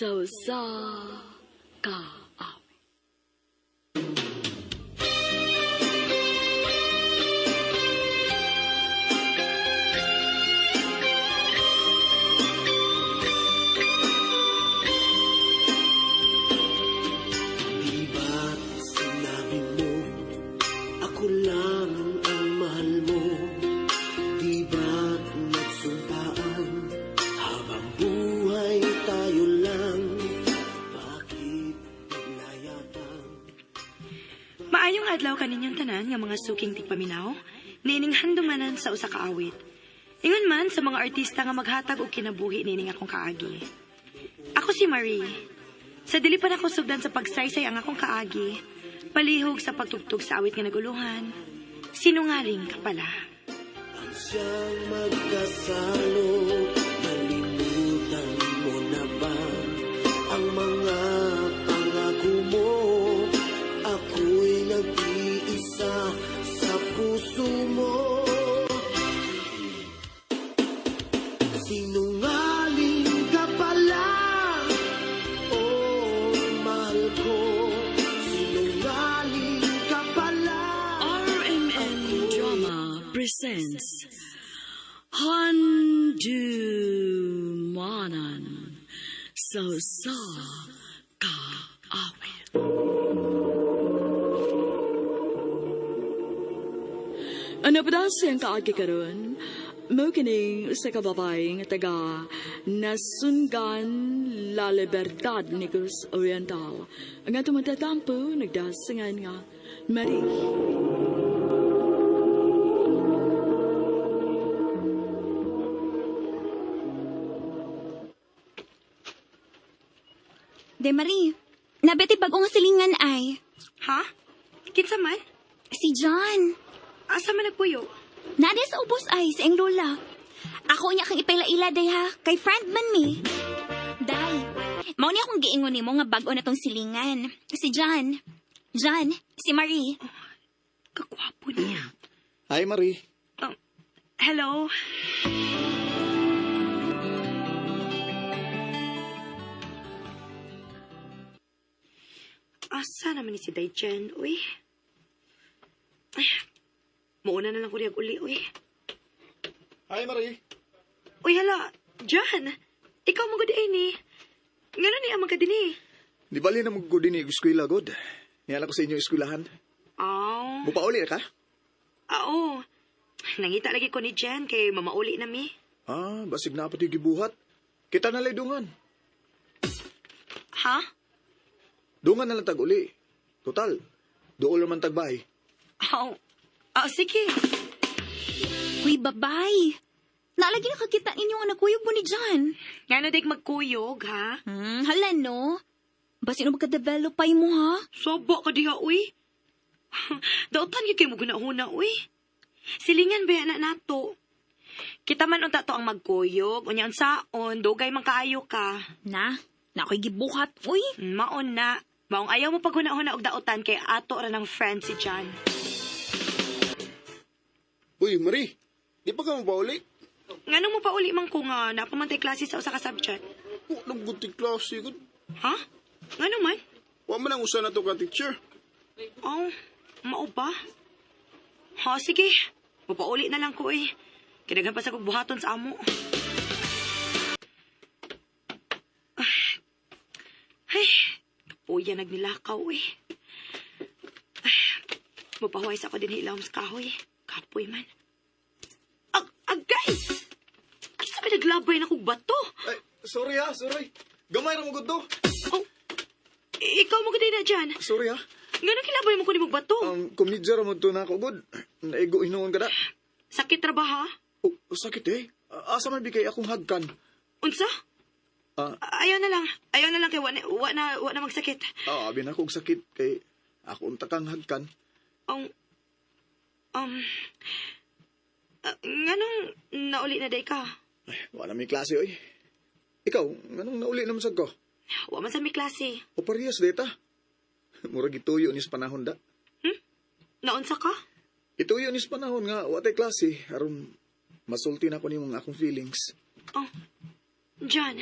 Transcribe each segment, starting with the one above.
Sa usa ka awit. Di ba't sinabi mo, ako lang ang mahal mo? Di ba't nagsumpaan, habang buhay tayo lang? Bakit bigla yatang Maayong adlaw kaninyong tanan nga mga suking tigpaminaw, niining handumanan sa usa ka awit. Ingon man sa mga artista nga maghatag og kinabuhi niining akong kaagi. Ako si Marie. Sa dili pa nako sugdan sa pagsaysay ang akong kaagi, palihog sa pagtugtog sa awit nga naguluhan, sinungaling ka pala. Ang siyang magkasalo? Nalimutan mo na ba ang mga pangako mo? Ako'y nag-iisa sa puso mo. Sinungaling ka pala, oh mahal ko. Sinungaling ka pala. RMN Drama presents Handumanan sa usa ka awit. Ano pa daw siyang kaagi karon? Mao kining usa ka babae nga taga Nasungan, La Libertad, Negros Oriental. Ang atong matatampo nagdasingan nga Marie. De Marie, nabeti bag-o nga silingan ay. Ha? Kinsa man? Si John. Asa man nagpuyo? Nade sa ubos ay, sa iyang lola. Ako niya kang ipaila-ila day ha, kay friend man mi. Day, mao niya akong giingon nimo nga bag-o na tong silingan. Si John. John, si Marie. Kakwapo niya. Hi, Marie. Oh, hello. Asa naman ni si Daichen, uy? Ay, muuna na lang ko riyag uli, uy. Hi, Marie. Uy, hala, John. Ikaw mo gud ni. Ngano ni ang magkadini? Di bali na mag din ni eskwela, god. Niyala ko sa inyo eskwelahan. Oh. Mupauli ka? Oo. Nangita lagi ko ni Jen kay mamauli na mi. Ah, basig na pati gibuhat. Kita na lay dungan. Ha? Dungan na lang tag-uli. Total, dool naman tagbay. Oh. Oh, sige. Uy, babay. Naalagi nakakita ninyo nga nagkuyog mo ni John. Ngano dik magkuyog, ha? Hala no. Basin mo magka-develop pa mo ha? Sobo ka diha, uy. Dautan gyud kay mo gunahuna, uy. Silingan ba na nato? Kita man unta to ang magkuyog, unya unsaon, dugay man kaayo ka. Na, na ako'y gibuhat, uy. Maon na. Maong ayaw mo paghuna-huna og dautan kay ato ra ng friend si John. Uy, Marie, di pa ka mapauli? Nganong mo pauli man ko nga napamantay klase sa usa ka subject? Oh, nagbuti klase ko. Ha? Ngano man? Wa man ang usa na to ka, teacher. Oh, mao ba? Ha, sige. Mapauli na lang ko eh. Kinaghan pa sa kong buhaton sa amo. Ay, kapuya nagnilakaw eh. Ay, mapahuway sa ako din ilawom sa kahoy. Kapoy man. Agay! Ay, sabi naglabay na kong bato. Ay, sorry ha, sorry. Gamay ra mo gud to. Oh, ikaw mo gud na dyan. Sorry ha. Ngano kilabay mo ko ni mong bato? Komedya ra mo to na ako gud. Naigo hinuon ka na. Sakit ra ba ha? Oh, sakit eh. Asa man bigay akong hagkan? Unsa? Ah. Ayaw na lang. Ayaw na lang kay wa na magsakit. Ah, abi na akong sakit kay ako unta kang hagkan. Ang nganong nauli na day ka? Ay, wala may klase oy. Ikaw, nganong nauli naman sad ko? Wa man sa mi klase. O parehas deta. Murag ituyo ni sa panahon da. Naunsa ka? Ituyo ni sa panahon nga wa tay klase aron masulti na ko nimo ang akong feelings. Oh. John.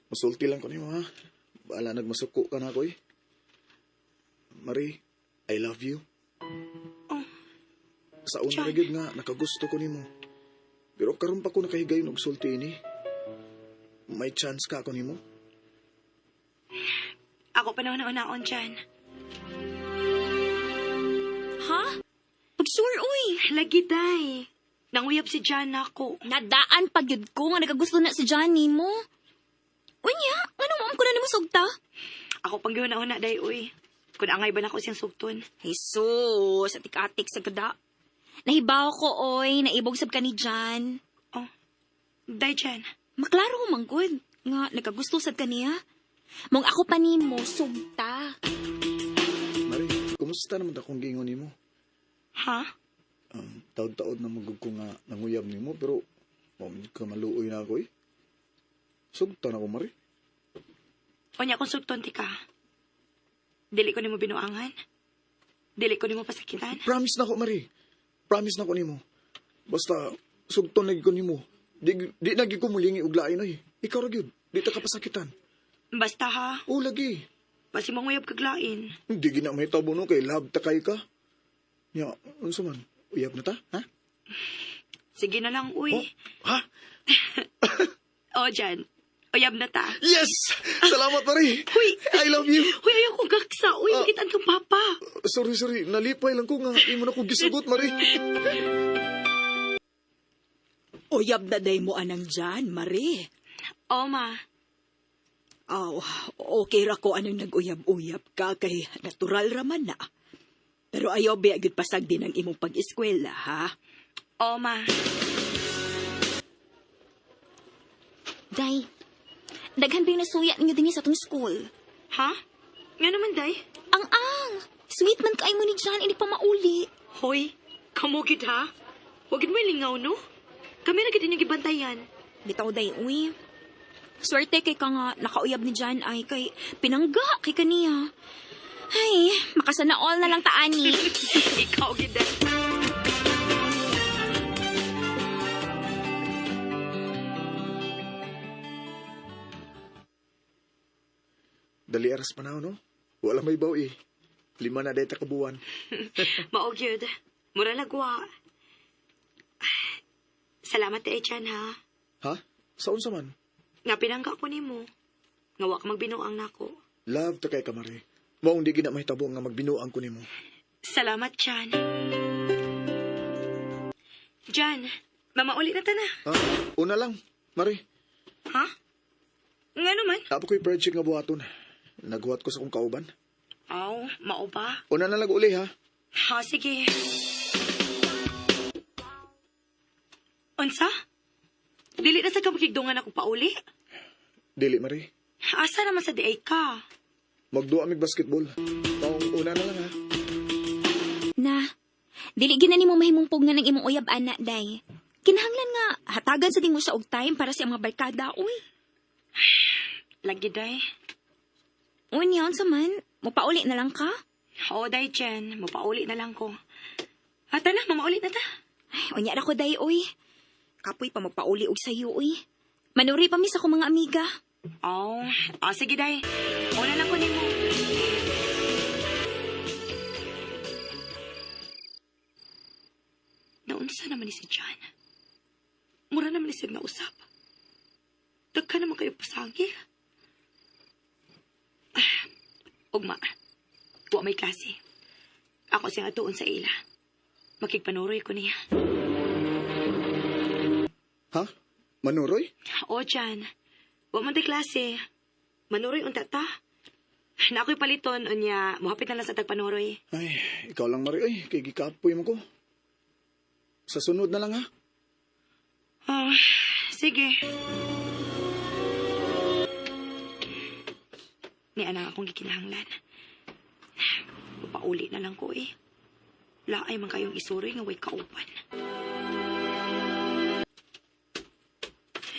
Masulti lang ko nimo ha. Bahala nagmasuko ka na ako eh. Marie, I love you. Oh, Sa una John. ra gyud nga nakagusto ko nimo. Pero karon pa ko nakahigayon og sulti ini. May chance ka ako nimo? Ako pa naman naon, John. Ha? Pag-sure, uy. Lagi, day. Nanguyab si John nako. Nadaan pag yun ko nga nakagusto na si John nimo. Unya, ano mo ko na nimo sugta? Ako pang na day, uy. Kung angay ba na ako siyang sugton. Jesus, atik-atik sa gada. Nahibaw ko, oy, naibog sab ka ni John. Oh, day, John. Maklaro ko manggod nga nagkagusto sad kaniya. Mong ako pa nimo sugta. Marie, kumusta naman akong giingon nimo? Ha? Taod-taod na magug ko nga nanguyab nimo pero wa man ka maluoy na ako eh. Sugta na ko, Marie. Unya kung sugton ti ka. Dili ko nimo binuangan. Dili ko nimo pasakitan. Promise na ko, Marie. Promise na ko nimo. Basta sugton lagi ko nimo. Di na gyud ko mulingi og lain oy. Ikaw ra gyud. Di ta ka pasakitan. Basta ha, O lagi. basi manguyab kaglain. Hindi gina mahitabo no kay love ta kay ka. Nya, unsa man? Uyab na ta, ha? Sige na lang, uy. Oh, ha? Oh, Jan. Uyab na ta. Yes! Salamat, Marie. Huy! I love you. Huy, ayaw kong gaksa. Uy, Ah. makitaan kang papa. Sorry, sorry. Nalipay lang ko nga. Imo na ko gisugot, Marie. Uyab na day mo anang Jan, Marie. Oh, ma. Aw, okay ra ko anang nag-uyab-uyab ka kay natural raman na. Pero ayaw biya gyud pasag din ang imong pag-eskwela, ha? Oh, ma. Day, daghan ba yung nasuya ninyo dinhi sa atong school? Ha? Nga naman, day. Ang-ang! Sweet man kay mo ni John, hindi pa mauli. Hoy, kamugid ha? Huwag mo ilingaw, no? Kami na gid inyong gibantayan. Bitaw day, uy. Swerte kay ka nga nakauyab ni John ay kay pinangga kay kaniya. Ay, makasana all na lang taani. Ikaw gid day. Dali aras pa na, no? Wala may baw eh. 5 na data kabuan. Mao gyud. Mura lagwa. Salamat eh, Chan, ha? Ha? Sa unsa man? Nga pinangga ko nimo. Nga wa ka magbinuang nako. Love ta kay ka, Marie. Maong di gina mahitabo nga magbinuang ko nimo. Salamat, Chan. Jan, mamauli na ta na. Ha? Una lang, Marie. Ha? Nga naman? Napo ko'y project nga buhaton. Naghuwat ko sa kong kauban. Aw, mao ba? Una na lang uli, ha? Ha, sige. Unsa? Dili na sa ka makigdungan ako pauli? Dili, Marie. Asa naman sa diay ka? Magduwa mig basketball. Maong una na lang, ha? Na, dili gina nimo mahimong nga ng imong uyab ana, day. Kinahanglan nga hatagan sa mo siya og time para sa mga barkada, uy. Lagi, day. Unya, unsa man, mopauli na lang ka? Oo, day, Jen. Mapauli na lang ko. Ata na, mamauli na ta. Ay, unya ra ko, day, uy. Kapoy pa magpauli og sayo, uy. Manuri pa mi sa akong mga amiga. Oo. Oh, sige, day. Una lang ko nimo. Naunsa naman ni si John. Mura naman ni siya nausap. Dagka naman kayo pasangil. Ah, ugma. Wa may klase. Ako siyang atuon sa ila. Makigpanuroy ko niya. Ha? Manuroy? O, Jan. Wa man tay klase. Manuroy unta ta. Na ako'y paliton, unya, muhapit na lang sa tagpanuroy. Ay, ikaw lang, Marie. Ay, kay gikapoy mo ko. Sa sunod na lang, ha? Oh, sige. Ni anak akong gikinahanglan. Papauli na lang ko eh. Laay man kayong isuroy nga way kauban.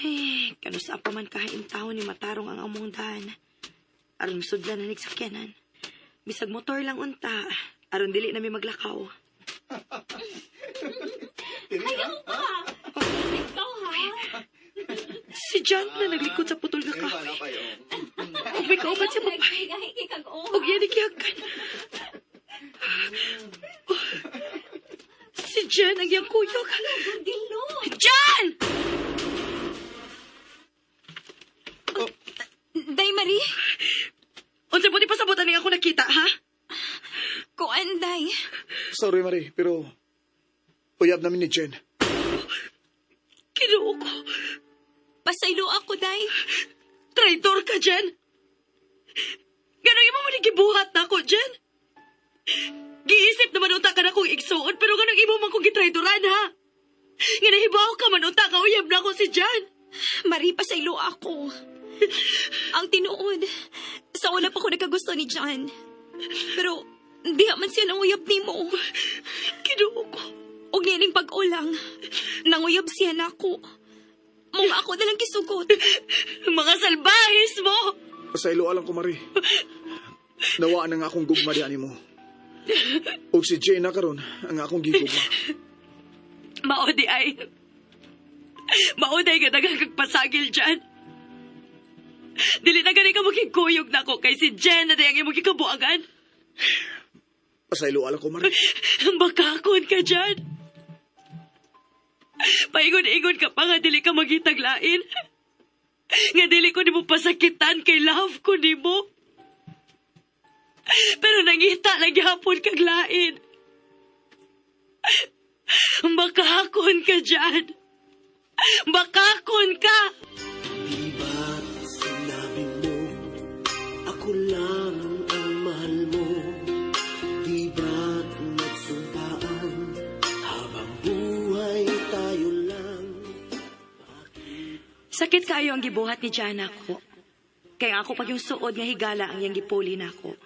Ay, kanusa pa man kahain taon ni matarong ang among daan. Aron sudlan na nagsakyanan. Bisag motor lang unta. Aron dili na mi maglakaw. Ayaw pa! Ikaw, ha? Si John na naglikod sa putol nga kahoy. Ug may kauban siya babae. Ug iya ni gihagan. Si Jen ang iyang kuyog. John! Day, Marie. Unsa mo di pasabot ani ako nakita, ha? Kuan, Day. Sorry, Marie, pero uyab namin ni Jen. Kinuo ko. Pasaylo ako, Day. Traitor ka, Jen! Ganun imo mo ni gibuhat na ako, Jen? Giisip naman unta ka na kong igsuon, pero ganun imo man kong gitraidoran, ha? Nga nahibaw ka man unta ka, uyab na ako si Jan. Marie, pasaylo ako. Ang tinuod, sa una pa ko nagkagusto ni John. Pero, diha man siya nanguyab nimo. Kinuo ko. Og nining pag-ulang, nanguyab siya nako. Mong ako na lang kisugot. Mga salbahis mo! Pasaylo alang ko, Marie. Nawaan ang akong gugma di mo. Og si Jane na karon ang akong gigugma. Mao di ay. Mao di ay nga daghang kag pasagil dyan. Dili na gani ka makikuyog na ako kay si Jen na dayang imong gikabuangan. Pasaylo alang ko, Marie. Bakakon ka dyan. Paingon-ingon ka pa nga dili ka magitaglain. Nga dili ko nimo pasakitan kay love ko nimo. Pero nangita lang gihapon kag lain. Bakakon ka dyan. Bakakon ka! Di ba't sinabi mo, ako lang ang mahal mo? Di ba't nagsumpaan, habang buhay tayo lang? Sakit kaayo ang gibuhat ni Jana ko. Kaya ako pag yung suod nga higala ang iyang gipuli nako.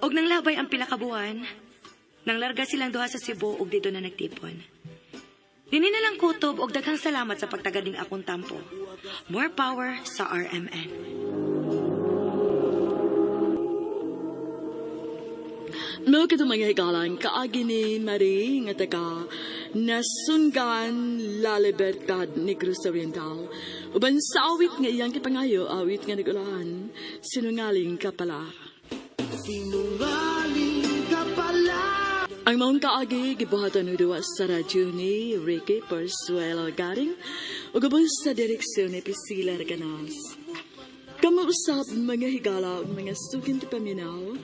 Og nang labay ang pila ka buwan, nang larga silang duha sa Cebu og dito na nagtipon. Dini na lang kutob og daghang salamat sa pagtagad ning akong tampo. More power sa RMN. Mao kadto mga higalan kaagi ni Marie nga taga Nasungan La Libertad Negros Oriental. Uban sa awit nga iyang gipangayo, awit nga nagulahan, sinungaling ka pala. Sinungaling ka pala. Ang maong kaagi gibuhatan og duwa sa radyo ni Ricky Persuelo Garing ug ubos sa direksyon ni Priscilla Reganas. Kamausap mga higala ug mga suking paminaw,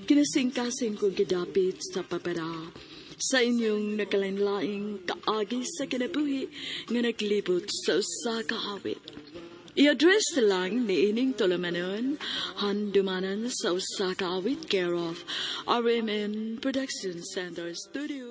kinasingkasing kong gidapit sa papara sa inyong nagkalainlaing kaagi sa kinabuhi nga naglibot sa usa ka awit. I-address lang ni ining tulumanon, handumanan sa usa ka awit, care of RMN Production Center Studio.